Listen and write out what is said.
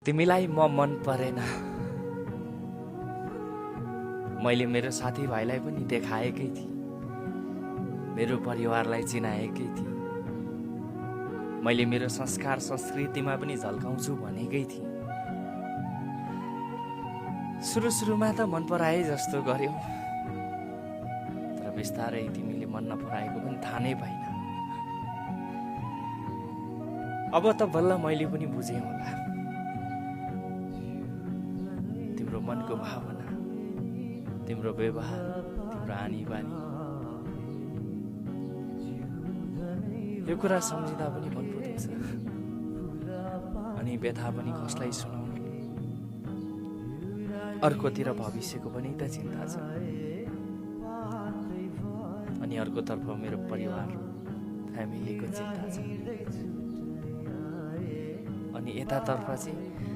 तिमीलाई म मन परेन, मैले मेरो साथीभाइलाई पनि देखाएकै थिएँ, मेरो परिवारलाई चिनाएकै थिएँ, मैले मेरो संस्कार संस्कृतिमा पनि झल्काउँछु भनेकै थिएँ। सुरुमा त मन पराए जस्तो गर्यौ, तर बिस्तारै तिमीले मन नपराएको पनि थाहा नै पाइन। अब त बल्ल मैले पनि बुझेँ होला तिम्रो मनको भावना, तिम्रो व्यवहार, तिम्रो आनी बानी। यो कुरा सम्झिँदा पनि मन पुग्छ, अनि व्यथा पनि कसलाई सुनाउनु। अर्कोतिर भविष्यको पनि त चिन्ता छ, अनि अर्कोतर्फ मेरो परिवार फ्यामिलीको चिन्ता छ, अनि यतातर्फ चाहिँ